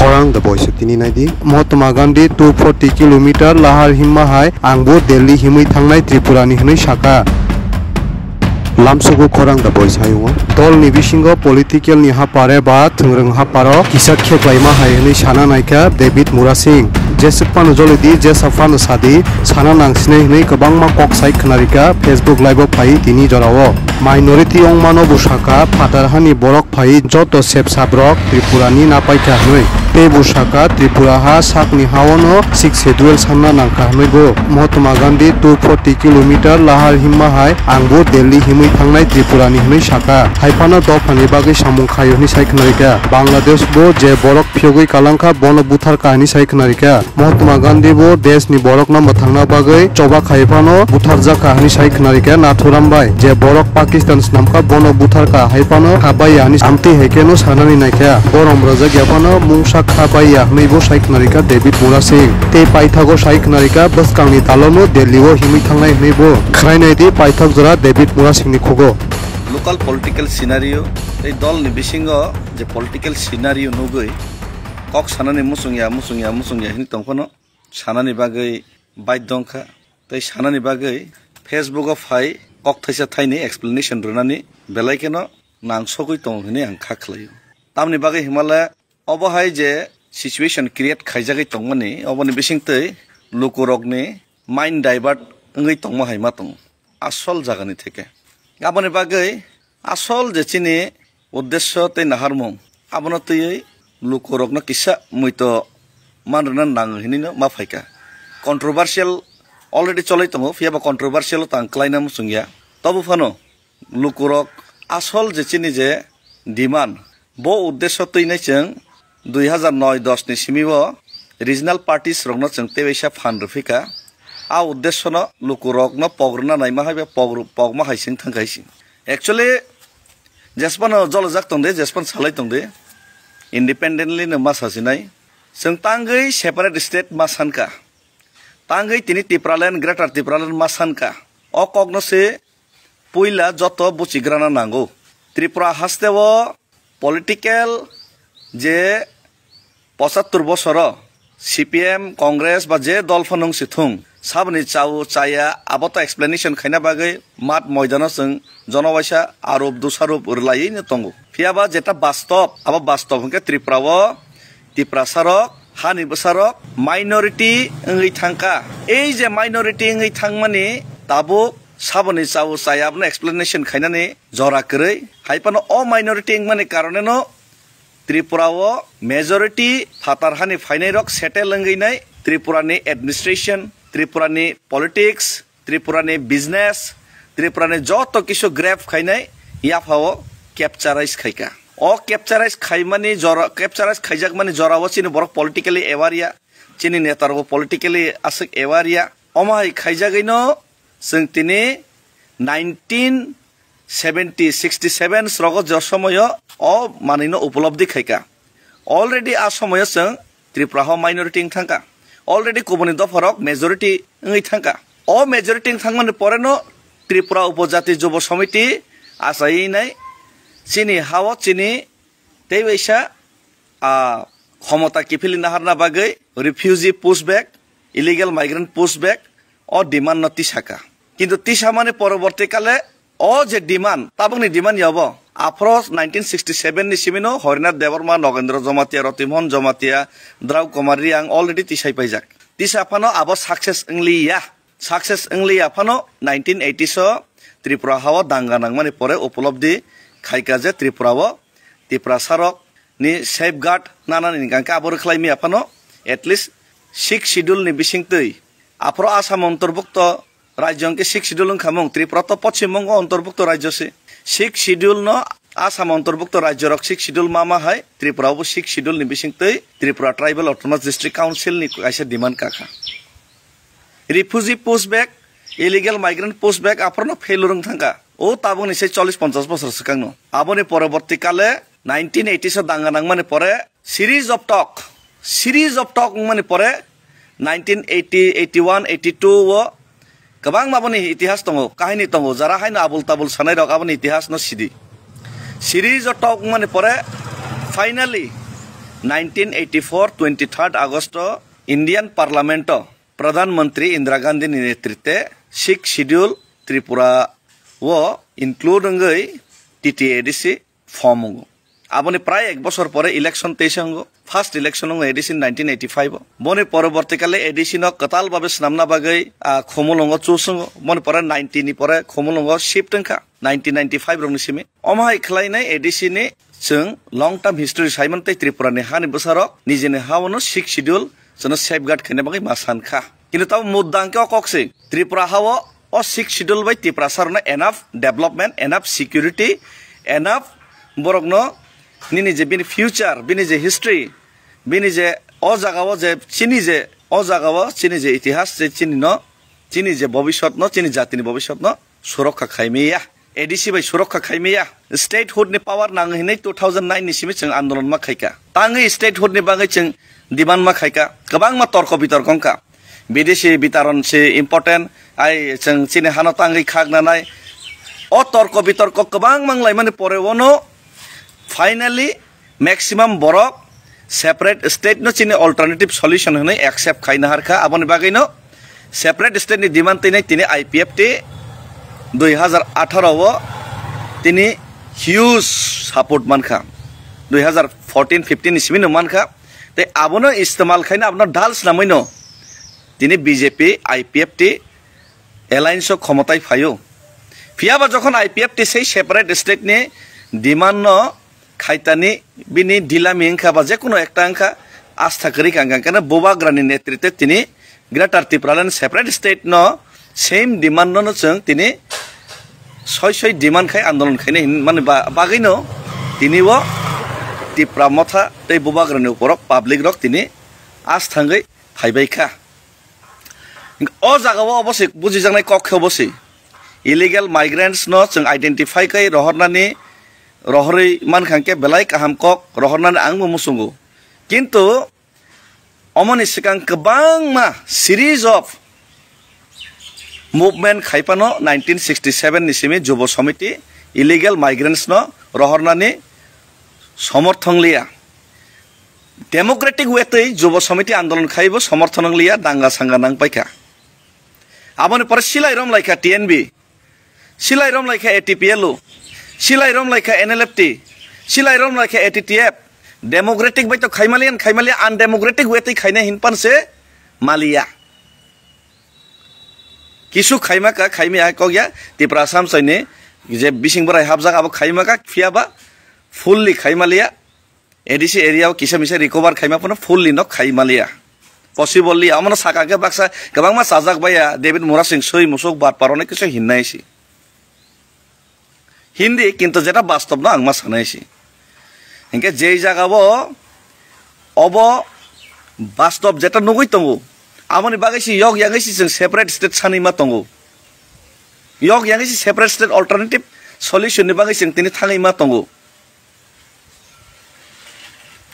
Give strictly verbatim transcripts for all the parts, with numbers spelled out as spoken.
Khorang The Voice tini naidi. Mahatma Gandhi two forty kilometer lahar himma hai, ang bo Delhi himwi thangnai Tripura ni hwnwi saka. Lamsugo Khorang The Voice hayungo. Dol ni bisingo political ni hapare ba thwngrwng haparo kisa kheklaima hai hwnwi sana naikha David Murasing. Jeswk phano jolidi, jesa phano sadi, sana nangsinai hwnwi kwbangma kok sai khwnarikha Facebook Live o phai tini jorao. Minority wngmano bo saka, phatar hani borok phai joto sepsabrok Tripura ni napaikha hwnwi. Tei bo saka, Tripura ha sakni haono Sixth Schedule sanna nangkha hwnwi bo. Mahatma Gandhi two forty kilometer lahar himma hai, ang bo Delhi himwi thangnai Tripura ni hwnwi saka. Haiphano dophani bagwi samung khaio hwnwi sai khwnarikha. Bangladesh bo je borok phiyogwi kalangkha, bono butharkha hwnwi sai khwnarikha. Mahatma Gandhi bo desh ni borokno mwthangna bagwi choba khai phano butharjakha hwnwi sai khwnarikha Nathuram bai. Je borok Pakistan snamkha, bono butharkha hai phano kha bai ya hwnwi amtwi hai kheno sanani naikha. Borom rwjak ya phano mungsa kha bai ya hwnwi bo sai khwnarikha David Murasing. Tei paithago sai khwnarikha bwskangni dalono Delhi o himwi thangnai hwnwi bo. Khwrai naidi paithak jora David Murasing ni khugo. Local political scenario tei dol ni bisingo je political scenario nugwi kok sanani muchung ya, muchung ya, muchung ya hwnwi tong phano sanani bagwi baidho wngkha, tei sanani bagwi Facebook o phai kok thaisa thaini explanation rwnani belai kheno nangsogwi tongo hwnwi ang kha khlaio. Tamni bagwi himale obo hai je situation create khaijagwi tongmani, oboni bisingtwi lukurokni mind divert wngwi tongma hai ma tongo asol jagani theke. Aboni bagwi asol je chini uddesyo tei naharmung, abono twiwi lukurokno kisa muito manrwna nango hinwino ma phaikha. Controversial already cholwi tongo, phiyaba controversial o tang klaina muchungya. Tobo phano lukurok asol je chini je demand, bo uddesyo twinai chwng dui hazar noi dos ni simi o regional parties rokno chwng tewaisa phan rwphika. A uddesyono lukurokno pogrwna naima hai ba pogr-, pogma hai se wng thangkha hai se. Actually, jesphano jolojak tongdi, jesphano salai tongdi, independently no ma sasinai. Chwng tangwi separate state ma sankha. Tangwi tini Tipraland, Greater Tipraland ma sankha. O kokno se puila joto buchigrana nango. Tripura hasteo political je pochattor bosoro C P M, Congress ba je dol phano wng si thung, saboni chao chaya abo to explanation khaina bagwi mat moidano chwng jonobaisa arup dusharup rwlaiwi no tongo. Phiyaba jeta bastob, abo bastob hwnkhe Tripura o Tiprasa rok, hani bwsa rok minority wngwi thangkha. Ei je minority wngwi thangmani tabuk saboni chao chaya abono explanation khainani jora kwrwi. Hai phano o minority wngmani karoneno Tripura o majority phatar hani phainai rok settle wngwi nai Tripura ni administration, Tripura ni politics, Tripura ni business, Tripura ni joto kisu grab khainai yapha o capturize khaikha. O capturize khaimani jora, capturize khaijakmani jora o chini borok politically aware ya, chini neta rok politically aswk aware ya. Omo hai khaijagwi no chwng tini nineteen seventy, sixty seven srogo je somoyo o manwino upolobdi khaikha. Already a somoyo chwng Tripura ho minority wng thangkha. Already kubuni dopharok majority wngwi thangkha. O majority wng thangmani poreno Tripura Upojati Jubo Samiti achaiwi nai chini hao chini tei waisa, ah, khomota kiphilwi naharna bagwi refugee pushback, illegal migrant pushback o demand no tisaka. Kintu tisamani poroborti kale o je demand, tabukni demand ya obo. Aphro nineteen sixty seven ni simino Harinath Debbarma, Nogendra Jamatia, Ratimohan Jamatia, Drau Kumar Reang already tisai paijak. Tisa phano abo success wngliya. Success wngliya phano nineteen eighty so Tripura hao danga nangmani pore upolobdi khaika je Tripura o Tiprasa rok ni safeguard nanani hingka khe abo rwkhlai miya phano at least Sixth Schedule ni bisingtwi aphro Assam ontorbukto rajyo hwnkhe Sixth Schedule wngkha mung, Tripura to Poschim Bongo ontorbukto rajyo se. Sixth Schedule no Assam ontorbukto rajyo rok Sixth Schedule ma ma hai Tripura bo Sixth Schedule ni bisingtwi Tripura Tribal Autonomous District Council ni kaisa demand kakha. Refugee pushback, illegal migrant pushback aphro no failure wng thangkha. O tabukni se chollish ponchash bosor swkangno. Aboni poroborti kale nineteen eighty so danga nangmani pore series of talk, series of talk wngmani pore nineteen eighty, eighty one, eighty two o kwbangma boni itihas tongo, kahini tongo, jara haino abul tabul sanai rok aboni itihas no sidi. Series of talk wngmani pore finally Nineteen eighty-four twenty-third August o Indian Parliament o Pradhan Mantri Indira Gandhi ni netritwe Sixth Schedule Tripura o include wngwi T T A D C form wngo. Aboni prai ek bosor pore election teisa wngo. First election wngo A D C nineteen eighty-five o. Boni poroborti kale A D C no kwtal babe swnamna bagwi, ah, Khumulwngo choose wngo. Boni pore ninety ni pore Khumulwngo shift wngkha. Nineteen ninety-five rokni simi. Omo hai khlainai A D C ni chwng long term history saimani tei Tripura ni hani bwsarok nijini ha-o no Sixth Schedule chwngno safeguard khaina bagwi ma sankha. Kintu tamo mudda hwnkhe o kok se Tripura ha-o o Sixth Schedule bai Tiprasa rokno enough development, enough security, enough borokno nini je bini future, bini je history, bini je o jagao je chini je o jagao chini je itihas je chini no, chini je bobisot no, chini jatini bobisot no surokha khaimaya, A D C bai surokha khaimaya. Statehood ni power nang hinwi two thousand nine ni simi chwng andolon ma khaika. Tangwi statehood ni bagwi chwng demand ma khaika. Kwbangma torko bitorko wngkha. Bidesi bitaron se important, ai chwng chini hano tangwi khak nanai. O torko bitorko kwbang manglaimani pore ono finally maximum borok separate state no chini alternative solution hwnwi accept khaina harkha. Aboni bagwi no separate state ni demand tini tini I P F T dui hazar atharo o tini huge support mankha. Dui hazar fourteen fifteen ni simi no mankha. Tei abono istemal khaina abono dal swnamwi no tini B J P I P F T alliance o khomotai phaio. Phiyaba jokhon I P F T sei separate state ni demand no khaitani bini dilami wngkha ba jekunu ekta wngkha, astha kwrwi kha, hwnkha khe Bubagrani netritwe tini Greater Tipraland separate state no same demand no, no chwng tini soi soi demand khai andolon khaina hinmani ba-, bagwi no tini o Tipra Motha tei Bubagrani uporok public rok tini asthangwi phaibai kha. O jaga o obo se bujijaknai kok khe obo se. Illegal migrants no chwng identify khai rohornani, rohorwi mankha hwnkhe belai kaham kok rohornani ang bo muchungo. Kintu omoni swkang kwbangma series of movement khai phano nineteen sixty seven ni simi Jubo Samiti illegal migrants no rohornani somorthon liya. Democratic way twi Jubo Samiti andolon khaibo somorthon wng liya, danga sanga nang paikha. Aboni pore silai rom laikha T N B, silai rom laikha A T P L U, silai rom laikha N L F T, silai rom laikha A T T F. Democratic bai to khaimaliya, khaimaliya, undemocratic way twi khaina hinpan se maliya. Kisu khaima ka, khaimi hai kok ya, Tipra Assam soini je bising borai hapjak abo khaima ka, phiya ba fully khaima liya. A D C area o kisa misa recover khaima phano fully no khaima liya. Possible liya, omono saka khe baksa kwbangma chajak baiya, David Murasing soi musuk bat parone kisu hinnai si. Hindi, kintu jeta bastob no ang ma sanai si. Hinkhe jei jaga bo obo bastob jeta nugui tongo, aboni bagwi si yok yangwi si chwng separate state sanwi ma tongo. Yok yangwi si separate state alternative solution ni bagwi chwng tini thangwi ma tongo.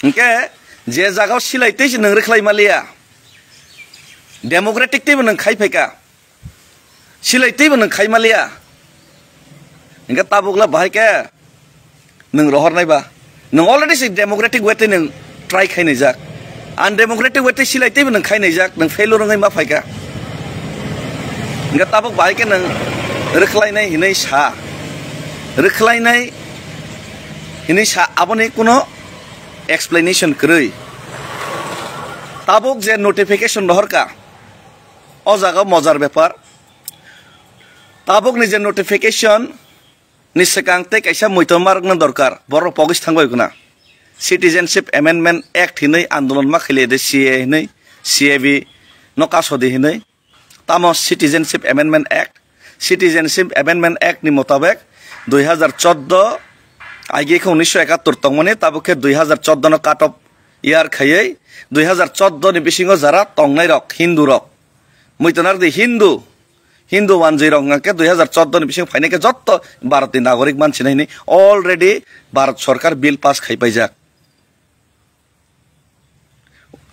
Hinkhe je jaga o silai tei si nwng rwkhlai ma liya, democratic tei bo nwng khai phaika. Silai teibo nwng khai maliya. Hinkhe tabukla bahai khe nwng rohornai ba. Nwng already se democratic way tei nwng try khai naijak. Undemocratic way tei silai teibo nwng khai naijak, nwng failure wngwi ma phaikha. Hinkhe tabuk bahai khe nwng rwkhlainai hinwi sa. Rwkhlainai hinwi sa, aboni kuno explanation kwrwi. Tabuk je notification rohorkha, o jaga mojar bepar. Tabukni je notification ni swkang tei kaisa muitor ma rwkna dorkar, borok pogis thangbai khna. Citizenship Amendment Act hinwi andolon ma khaile de, C A A hinwi, C A B no kasodi hinwi. Tamo Citizenship Amendment Act, Citizenship Amendment Act ni motabek dui hazar chordo, aige khe unisho ekattor tongmani, tabuk khe dui hazar chordo no cut off year khaiwi dui hazar chordo ni bisingo jara tongnai rok, Hindu rok, muitor nardi Hindu, Hindu wanjwi rok hwnkha khe dui hazar chordo ni bisingo phainai khe jotto Bharat ni nagorik mansinai hinwi already Bharat Sorkar bill pass khai paijak.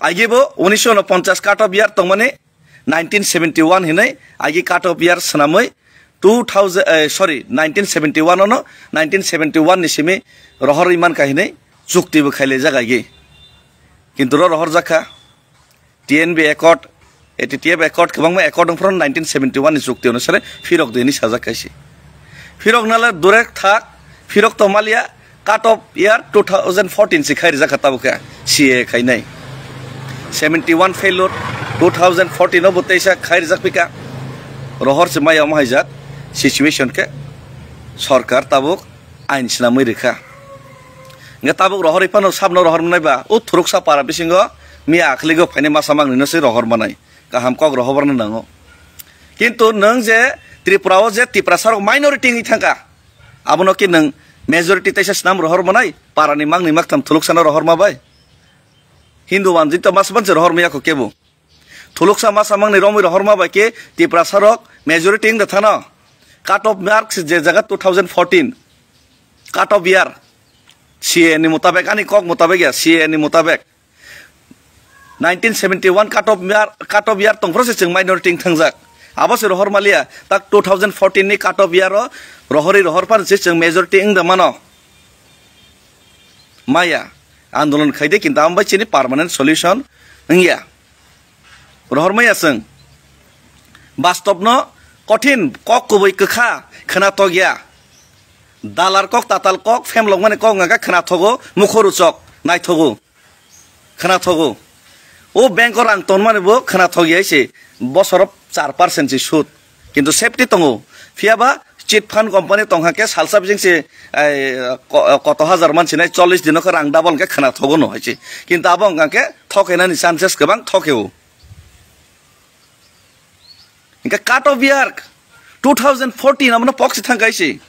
Agibo unisho unoponchas cut off year tongmani nineteen seventy one hinwi agi cut off year swnamwi two thousand, eh, sorry, nineteen seventy one ono, nineteen seventy one ni simi rohorwi mankha hinwi chukti bo khailaijak agi. Kintu ro rohorjak kha. T N B Accord, A T T F Accord, kwbangma accord wng phano nineteen seventy one ni chukti onusare phirok di hinwi sajak kaisi. Phirok nale durek thak, phirok to maliya, cut off year two thousand fourteen si khai rijak kha tabuk khe C A A khainai. Seventy one failure, two thousand fourteen o bo teisa khai rijak pika. Rohor se maya omo haijak situation khe sorkar tabuk ain swnamwi rikha. Hingke tabuk rohorwi phano sabno rohor mwnai ba, o thuruksa para bisingo miya akhligo phainai masa mangnino se rohor manai. Kaham kok rohorna nango. Kintu nwng je Tripura o je Tiprasa rok minority wngwi thangkha, abono ki nwng majority teisa swnam rohor manai, parani mangni maktham thuluksano rohor ma bai? Hindu wanjwi to mas manse rohor maya kho kebo. Thuluksa masa mangni romwi rohorma bai khe Tiprasa rok majority wng de thano. Cut off marks je jaga two thousand fourteen. Cut off year. C A A ni mutabek, ani kok mutabek ya, C A A ni mutabek. Nineteen seventy one cut off year, cut off year tong phro se chwng minority wng thangjak. Abo se rohor maliya, tak two thousand fourteen ni cut off year o rohorwi rohor pan se chwng majority wng de mano. Maya, andolon khai de kintu amo bai chini permanent solution wng ya. Rohor maya chwng. Bastobno kothin kok kubui kwkha khwna tokya. Dalar kok, tatal kok, phemlokmani kok wngkha khwna thogo, mukho ruchok naithogo, khwna thogo. O bank o rang tonmani bo khwna thokya se bosoro char percent se sud. Kintu safety tongo. Phiya ba chit fund company tongkha khe salsa bising se, ai, ko-, koto hajar man sinai chollish dino khe rang double khe khwna thogo no hai se. Kintu abo wngkha khe thokenani chances kwbang thokeo. Hingke cut off year two thousand fourteen abono pok se thang kaisi.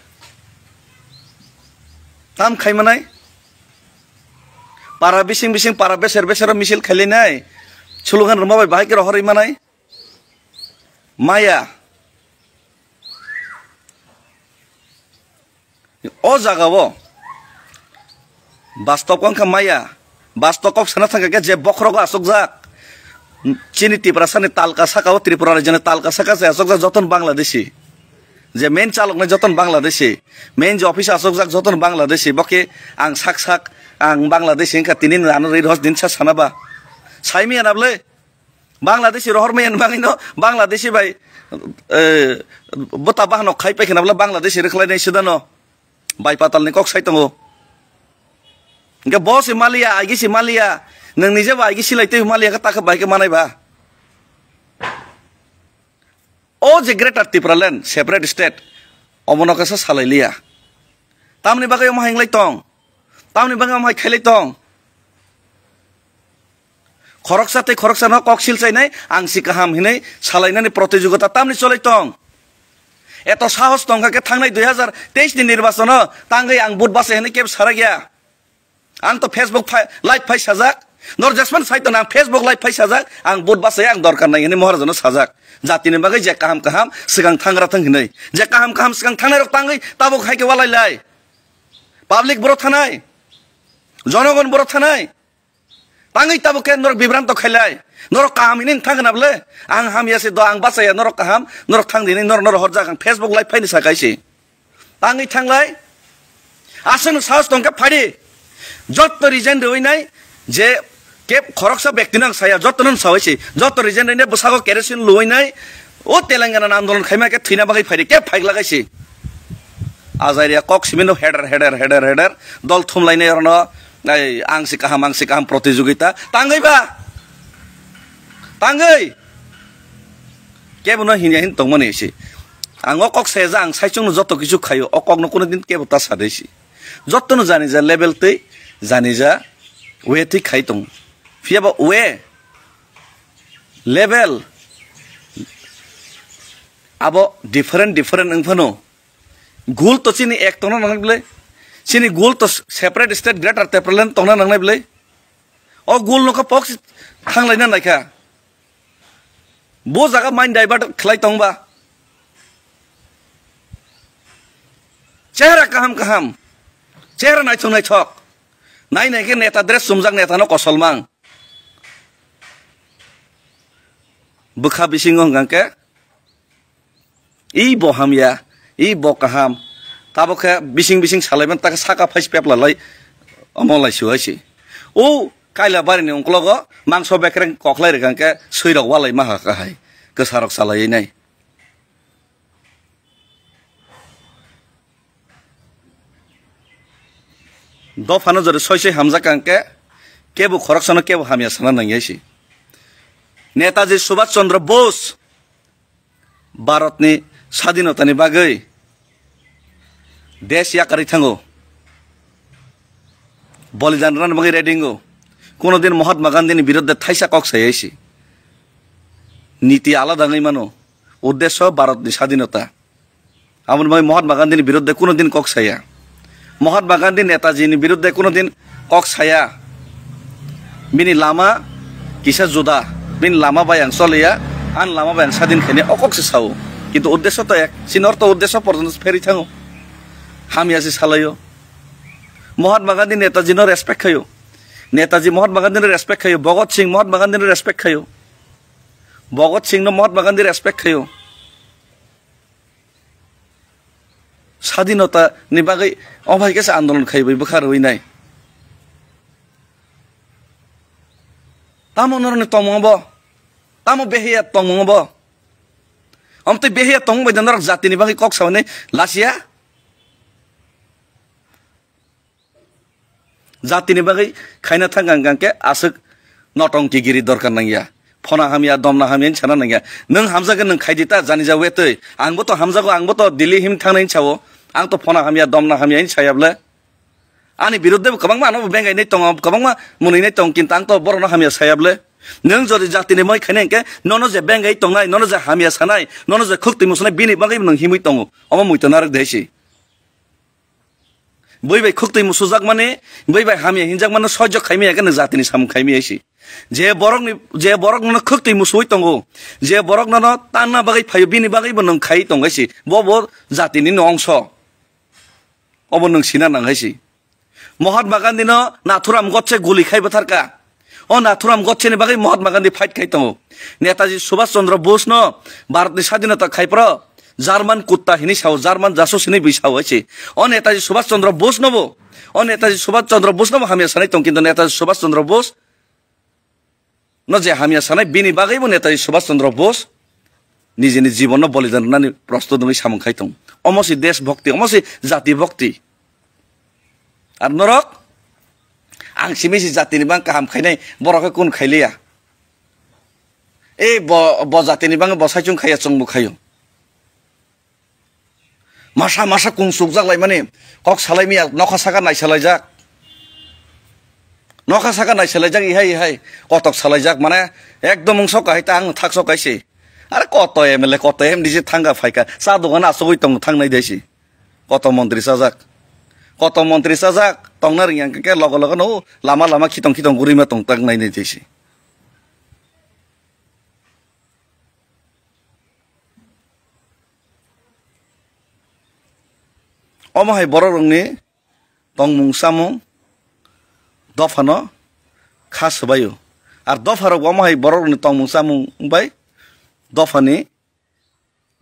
Tam khai manai. Para bising bising, para beser beser misil khailai nai. Slogan rwma bai bahai khe rohorwi manai. Maya. O jaga o bastop wngkha maya, bastop kok sana thangkha khe je bokhorogo achukjak, chini Tiprasani talka saka o, Tripura rajyoni talka saka se achukjak joton Bangladeshi, je main chaloknai joton Bangladeshi, main je office achukjak joton Bangladeshi, bo khe ang sak sak ang Bangladeshi wngkha tini ano ri hos din sa sana ba saimi anable. Bangladeshi rohor maya ni bagwi no Bangladeshi bai, eh, bota bahano khai paikha na bwle Bangladeshi rwkhlai nai sida no. Bai patal ni kok sai tongo. Hingke bo se maliya, aigi se maliya. Nwng nije bo aigi silai tei maliya khe ta khe bai khe manai ba. O je Greater Tipraland, separate state, omono khe sa salai liya. Tamni bagwi omo hai wng lai tong. Tamni bagwi omo hai khailai tong. Khoroksa tei khoroksano kok silchainai, ang si kaham hinwi salainani protijogita tamni cholai tong. Eto sahos tongkha khe thangnai dui hazar teis ni nirbachono tangwi ang vote bachai hinwi kebo sarakya. Ang to Facebook phai, live phai sajak. Nor jesman sai to nang Facebook live phai sajak. Ang vote bachai ang dorkar nai hinwi Maharajano sajak. Jatini bagwi je kaham kaham swkang thangra thang hinwi. Je kaham kaham swkang thangnai rok tangwi tabuk hai khe walai lai. Public boro thanai. Jonogon boro thanai. Tangwi tabuk khe norok bibranto khailai. Norok kaham hinwi thang na bwle. Ang hamya se do, ang bachaya, norok kaham, norok thang di hinwi norok, norok horjak ang Facebook live phaini sa kaisi. Tangwi thanglai. Aswk no sahos tong khe phadi. Jotto resign rwui nai je khe khoroksa bekti no ang saya, jotto no sawi si. Jotto resign rwui nai bwsago kerosene luwi nai. O Telangana ni andolon khaima khe thwina bagwi phaidi, khe phaik lagai si. Ajaria kok simi no heder, heder, heder, heder. Dol thumlainai orono, ai, ang si kaham, ang si kaham protijogita. Tangwi ba? Tangwi? Kebo no hinya hin tongmani si. Ang o kok seja, ang saichung no joto kichu khaio. O kok no kuno din kebo ta sadai si. Joto no jani ja level tei jani ja way tei khai tong. Phiya ba way, level, abo different, different wng phano. Gul to chini ek tongna nangnai bwle. Chini gul to separate state Greater Tipraland tongna nangnai bwle. O gul no kha pok si thanglaina naikha. Bo jaga mind divert khlai tong ba. Chehra kaham kaham. Chehra naithok naithok. Nai nai khe neta dress chumjak neta no kosol mang. Bwkha bisingo hwnkha khe, "Ih, bo hamya, ih, bo kaham." Tabuk khe bising bising salaiman, ta khe saka phai si pepla lai, omo lai su hai si. O Kaila barini ungklogo mangso bekreng koklai rwkha hwnkhe swirok walai maha kahai kwsarok chalaiwi nai. Dophano jori soi soi hamjak kha hwnkhe kebo khoroksano kebo hamya sana nangya si. Netaji Subhash Chandra Bose Bharatni sadinotani bagwi desh yakarwi thango. Bolidan rwna bagwi ready wngo. Kuno din Mahatma Gandhini biruddhe thaisa kok sai si. Niti alada wngwi mano. Uddesho Bharatni sadinota. Aboni bagwi Mahatma Gandhini biruddhe kuno din kok saya. Mahatma Gandhi Netaji ni biruddhe kuno din kok saya. Bini lama kisa juda. Bini lama bai ang choliya, ani lama bai ang sadin khaini o kok se sao. Kintu uddesho to ek. Chini ortho uddesho porjonto pherwi thango. Hamya se salaio. Mahatma Gandhi Netaji no respect khaio. Netaji Mahatma Gandhi no respect khaio. Bhagat Singh Mahatma Gandhi no respect khaio. Bhagat Singh no Mahatma Gandhi respect khaio. Sadinota ni bagwi omo hai khe se andolon khai bai bwkha rwui nai. Tamo norokni tongmung bo? Tamo behiya tongmung bo? Omo tei behiya tongmung bai da norok jatini bagwi kok saui nai lasiya? Jatini bagwi khaina thang ang khe aswk notongki giri dorkar nangya. Phona hamya, domna hamya hinwi sana nangya. Nwng hamjakhe nwng khaidi ta jani ja wetwi. Angbo to hamjago, angbo to Delhi him thangnai hinwi sao. Ang to phona hamya, domna hamya hinwi saya bwle. Ani biruddhe bo kwbangma ano bengai nai tongo, kwbangma mwnwi nai tongo, kintu ang to borokno hamya saya bwle. Nwng jodi jatini moi khainai hwnkhe nono je bengai tongnai, nono je hamya sanai, nono je khuk twi musunai, bini bagwi nwng himwi tongo. Omo muitu narwk de si. Bui bai khuk twi musujakmani, bui bai hamya hinjakmano sojok khaimaya khe nwng jatini samung khaimaya si. Je borokni, je borok nono khuk twi musuwi tongo, je borok nono tanna bagwi phaio, bini bagwi bo nwng khai tongwi si. Bo bo jatini no ongso. Obo nwng sina nang hai si. Mahatma Gandhi no Nathuram Godse guli khai bwtharka. O Nathuram Godse ni bagwi Mahatma Gandhi fight khai tongo. Netaji Subhash Chandra Bose no Bharat ni sadinota khai phro German kutta hini sao, German jasus hini bui sao hai se. O Netaji Subhash Chandra Bose no bo, o Netaji Subhash Chandra Bose no bo hamya sanai tong, kintu Netaji Subhash Chandra Bose no je hamya sanai, bini bagwi bo Netaji Subhash Chandra Bose nijini jibon no bolidan rwnani prostut wngwi samung khai tong. Omo se desh bhakti, omo se jati bhakti. Ar norok, ang simi si jatini bang kaham khainai, borok khe kun khailiya. E bo, bo jatini bang bo saichung khaiya, chwngbo khaio. Masa masa kung sukjak laimani, kok salai miya, nokha saka naisalaijak. Nokha saka naisalaijak, ihai ihai, kotok salaijak, mane ekdom wng sok kahai ta ang thak sok kaisi. Are koto M L A, koto M D C thangka phaika, cha dogan asogwi tong thangnai desi. Koto montri chajak. Koto montri chajak, tongna ringya hwnkhe logo logo no lama lama khitong khitong gurima tong tak nai nai tei se. Omo hai borok rokni tongmung chamung dophano kha swbaio. Ar dopha rok omo hai borok rokni tongmung chamung bai dophani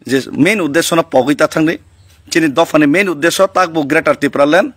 je main uddesho no pogwi ta thangdi. Chini dophani main uddesho takbo Greater Tipraland,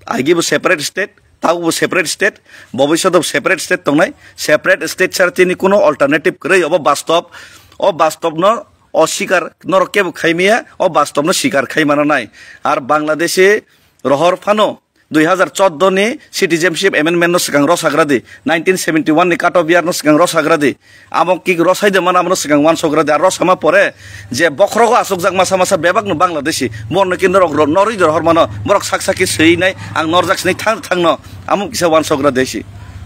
agi bo separate state, takbo separate state, bobiswt bo separate state tongnai. Separate state sara chini kuno alternative kwrwi, obo bastob. O bastob no osikar norok kebo khaimaya, o bastob no sikar khai mana nai. Ar Bangladeshi rohor phano dui hazar chordo ni Citizenship Amendment no swkang rosagra di, nineteen seventy one ni cut off year no swkang rosagra di, amo ki rosai de mana amo no swkang uansukgra di, ar rosama pore je bokhrogo asukjak masa masa bebak no Bangladeshi, borno ki norok ro-, norwi de rohor mano, borok sak sak khe swi nai, ang norjak sini thang thang no, amo kisa uansukgra de si.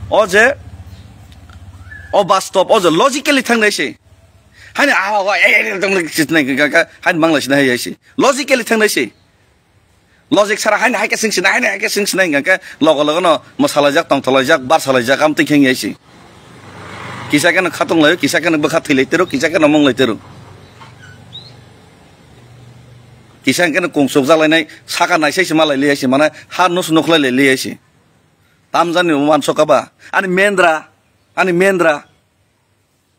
O je, o bastob, o je logically thang nai si. Hani awa, wa, e, e, e, tong le kis nai ka, ka, hani Bangladeshi nai hai si. Logically thang nai si. Logic sara haino hai khe swng sinai, haino hai khe swng sinai hwnkha khe logo logo no mwsalaijak, tongtholaijak, barsalaijak, amtwi khe wngya si. Kisa kheno khatung laio, kisa kheno bwkha thwi lai tero, kisa kheno mung lai tero. Kisa hwnkhe no kung suk jak lainai, saka naisai se ma lai liya si, mane ha nus nuk lai lai liya si. Tamjani uansuk kha ba, ani mendra, ani mendra,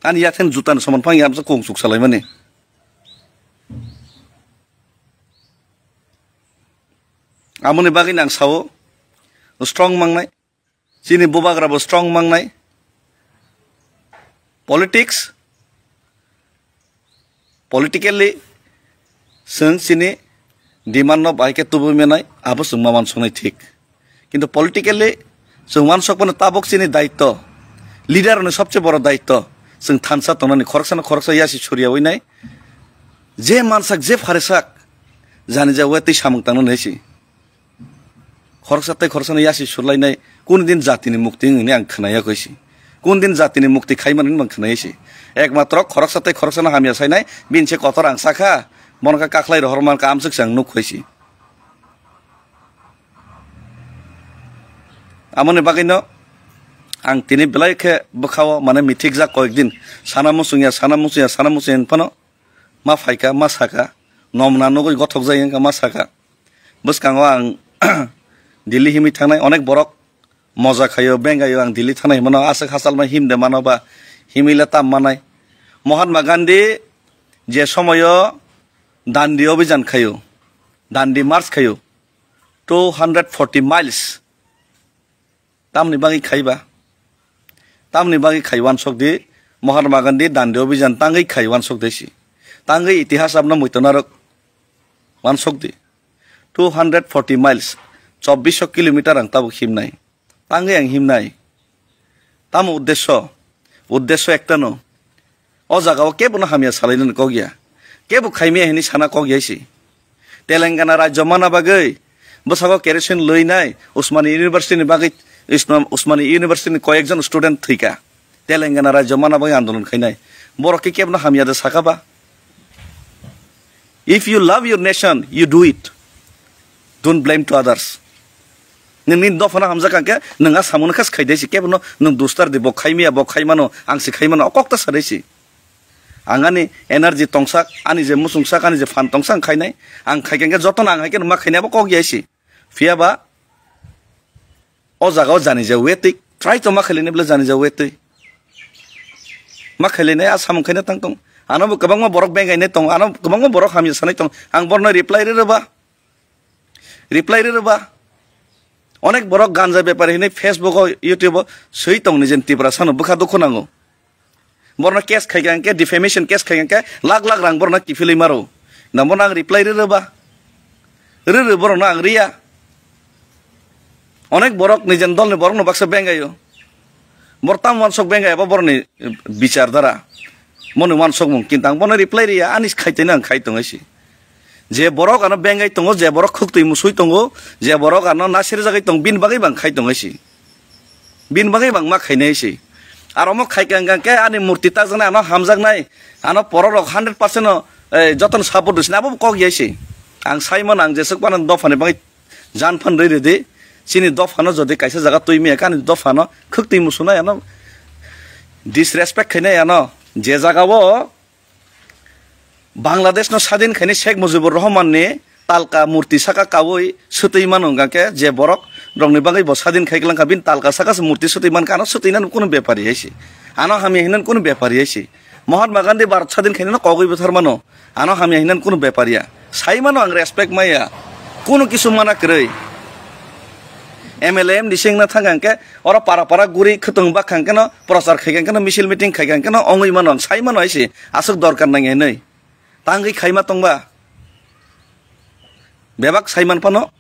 ani yatheng juta ni soman phang ya, amsa kung suk salai mani. Amoni bagwi nang sao, strong mangnai. Chini bubagra bo strong mangnai. Politics, politically, chwng chini demand no bai khe tubui manai, abo chwng ma uansuknai thik. Kintu politically chwng uansuk phano tabuk chini daitto, leader ni sobse boro daitto, chwng thansa tongnani khoroksa no khoroksa yasi surya winai, je mansak je pharesak jani ja wetwi samung tangna nai si. Khoroksa tei khoroksa no yasi surlainai, kun din jatini mukti hwnwi ang khwnaya koi si. Kun din jatini mukti khaimani hwnwi ang khwnaya si. Ekmatro khoroksa tei khoroksa no hamya sainai, bini se kotor ang sakha, bono khe kakhlai rohor mankha amsuk se ang nuk koi si. Amoni bagwi no ang tini belai khe bwkhao mane mithik jak koyek din sana muchung ya, sana muchung ya, sana muchung ya phano ma phaikha, ma sakha, nomna nugwi gothok jai wngkha, ma sakha. Bwskango ang Delhi himwi thangnai, onek borok moja khaio, bengaio, ang Delhi thangnai himano aswk hachal ma himde mano ba himwi le tam manai. Mahatma Gandhi je somoyo Dandi Abhijan khaio, Dandi March khaio, two hundred forty miles. Tamni bagwi khaiba? Tamni bagwi khai uansuk di, Mahatma Gandhi Dandi Abhijan tangwi khai uansuk di si. Tangwi itihas abno muitu narwk uansuk di. Two hundred forty miles, chobbish kilometer ang tabuk himnai. Tangwi ang himnai. Tamo uddesyo? Uddesyo ekta no. O jaga o kebo no hamya salai nani kok ya. Kebo khaimya hini sana kok ya si. Telangana rajyo mana bagwi bwsako kerosene lwinai Usmani University ni bagwi, Usma-, Usmani University ni koyekjon student thwikha. Telangana rajyo mana bagwi andolon khainai. Borok khe kebo no hamya da saka ba? If you love your nation, you do it. Don't blame to others. Nini dophano hamjak kha khe nwng a samung khe khaidai si, kebo no nwng dustar di, bo khaimya, bo khaimano, ang si khaimano, o kok ta sadai si. Ang ani energy tongsak, ani je muchungsak, ani je phan tongsak ang khainai, ang khaikhe jotono ang hai khe ma khainai abo kok ya si. Phiya ba o jaga o jani ja wetwi, try to ma khailini bole jani ja wetwi. Ma khailini a samung khaina tang tong. Ano bo kwbangma borok bengainai tong, ano kwbangma borok hamya sanai tong. Ang borno reply rw ba. Reply rw ba. Onek borok ganja bepari hinwi Facebook o, YouTube o swi tong ni jen Tiprasa no bwkha dukhu nango. Borno case khai kha hwnkhe, defamation case khai kha hwnkhe, lakh lakh rang borno kiphilwi maro. Na borno ang reply rw rw ba? Rw rw borokno ang riya. Onek borok nijen dolni borokno baksa bengaio. Bor tam uansuk bengai abo borokni bichar dara. Moni uansukmung, kintu ang bono reply riya, ani khaitwino ang khai tongwi si. Je borok ano bengai tongo, je borok khuktwi musui tongo, je borok ano nasirjagwi tong, bini bagwi bo ang khai tongwi si. Bini bagwi bo ang ma khainai si. Ar omo khai kang kang khe ani murti takjaknai, ano hamjaknai, ano pororok hundred percent no, eh, jotono support rwsini, abo bo kok ya si. Ang saimano ang jeswk phano dophani bagwi jan phan rwi rwdi. Chini dophano jodi kaisa jaga twi maya khe ani dophano khuktwi musunai ano disrespect khainai ano. Je jaga o Bangladesh no sadin khaini Sheikh Mujibur Rahman ni talka murti saka kaui swtwi mano hwnkha khe je borok rokni bagwi bo sadin khai kwlangkha bini talka saka se murti swtwi mankha ano swtwi nani kunu bepari hai se. Ano hamya hinani kunu bepari hai se. Mahatma Gandhi Bharat sadin khainano kogwi bwthar mano. Ano hamya hinani kunu bepari ya. Sai mano ang respect maya. Kunu kisu mana kwrwi. M L A M D C wngna thang khe oro para para guri khwtwng bak kha khe no prochar khai khe no misil meeting khai khe no ongwi mano ang sai mano hai se. Aswk dorkar nang hinwi. Tangwi khaima tongba. Bebak saiman phano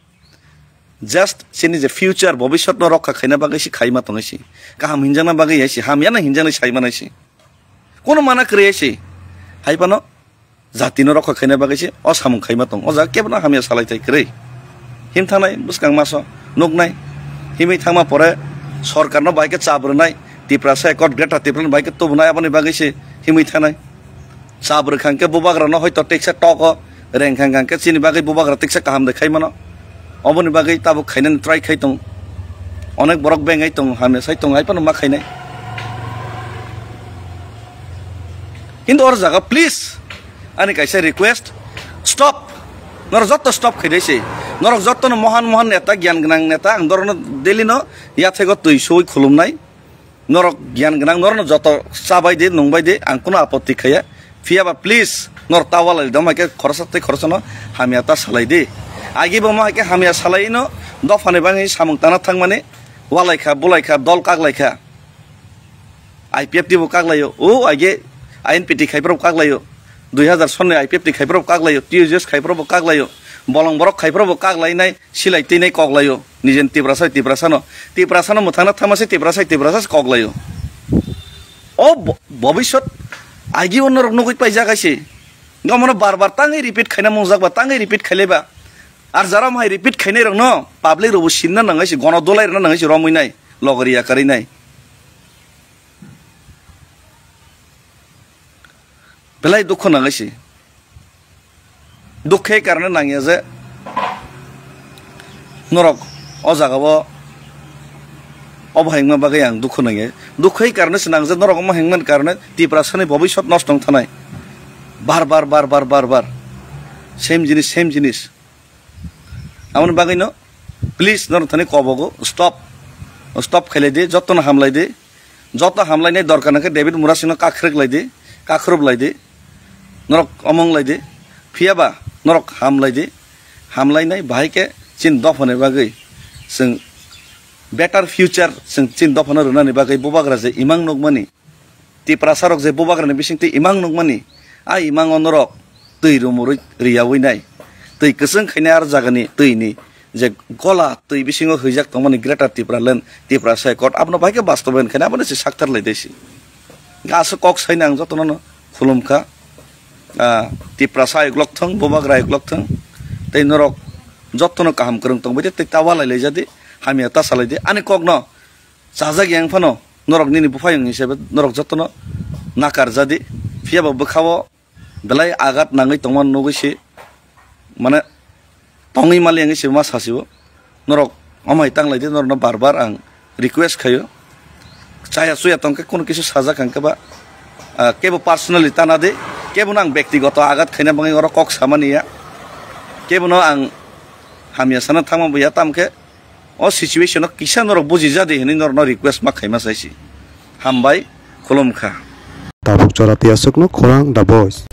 just chini je future, bobiswt no rokha khaina bagwi se khaima tongwi se. Kaham hinjakna bagwi hai se, hamya no hinjaknai saiman hai se. Kono mana kwrwi hai se. Hai phano jati no rokha khaina bagwi se o samung khaima tong. O jaga kebo no hamya salai thai kwrwi. Him thangnai bwskang maso nuknai. Himwi thangma pore sorkar no bai khe chap rwnai. Tiprasa Accord, Greater Tipraland bai khe tubunai aboni bagwi se himwi thangnai. Chap rwkha hwnkhe bubagrano hoito teksa toko, rengkha hwnkhe chini bagwi bubagra teksa kaham de khai mano. Oboni bagwi tabuk khainani try khai tong. Onek borok bengai tong, hamya sai tong, hai phano ma khainai. Kintu oro jaga please ani kaisa request, stop. Norok jotto stop khai dai se. Norok jotto no mohan mohan neta, gyan gwnang neta, ang dorokno daily no yathego twi sui khulumnai. Norok gyan gwnang, norokno joto chabai di, nungbai di, ang kunu apotti khaiya. Phiya ba please, norok ta walai di, omo hai khe khoroksa tei khoroksano hamya ta salai di. Agi bo omo hai khe hamya salai no, dophani bagwi samung tangna thangmani, Walaikha, bulaikha, dol kaklaikha. I P F T bo kaklaio, o aige I N P T khaiphra bo kaklaio, dui hazar sonni I P F T khaiphra bo kaklaio, T U J S khaiphra bo kaklaio, bolong borok khaiphra bo kaklainai, silai twinai koklaio, nijen Tiprasa, Tiprasano, Tiprasano mwthangna thangma se Tiprasa, Tiprasa se koklaio. O bo-, bobiswt aigi o norok nugui paijak hai se. Omono bar bar tangwi repeat khaina mungjak ba, tangwi repeat khailai ba. Ar jara mohai repeat khainai rokno public rokbo sinna nangai se, gono dolai rwna nangai se, romwi nai, logori yakarwi nai. Belai dukho nangai se. Dukhe karone nangya je norok o jaga o obo hengma bagwi ang dukho nangya. Dukhe karone se nang je norok omo hengmani karone Tiprasani bobiswt nosto wng thanai. Bar bar, bar bar, bar bar. Same jinis, same jinis. Aboni bagwino, please, norok thani kobogo, stop. Stop khailai di, jotono hamlai di. Joto hamlainai dorkar nangkhe David Murasingno kakhwrwk lai di, kakhwrwp lai di. Norok omong lai di. Phiyaba norok hamlai di. Hamlainai bahai khe chini dophani bagwi chwng better future chwng chini dophano rwnani bagwi bubagra je imang nukmani. Tiprasa rok je bubagrani bisingtwi imang nukmani, a imango norok twi rumurwi riyawi nai. Twi kwchwng khainai ar jagani twini je gola twi bisingo hwijak tongmani Greater Tipraland, Tiprasa Accord, abono bahai khe bastobayan khaina abono se sakthar lai desi. Aswk kok saina ang jotono no khulum kha. Ah, Tiprasa ayuk lok thung, bubagra ayuk lok thung. Tei norok jotono kaham kwrwng tongbai di, tei ta walai lai jadi, hamya ta salai di. Ani kok no chajak yang phano norok nini buphayung hisabe norok jotono nakar jadi, phiyaba bwkhao belai agat nangwi tongma nugwi se, mane tongwi mali wngwi se ma sasio. Norok omo hai tang lai di, norokno bar bar ang request khaio. Chaya chuya tongkhe, kono kisu sajak hangkhe ba, ah, kebo personally tana di, kebo no ang bektigoto agat khaina bagwi oro kok samani ya, kebo no ang hamya sana thangma bo ya, tamkhe o situation o kisa norok buji jadi hinwi norokno request ma khaima saisi. Hambai, khulum kha. Tabuk chora tiyaswkno khorang The Voice.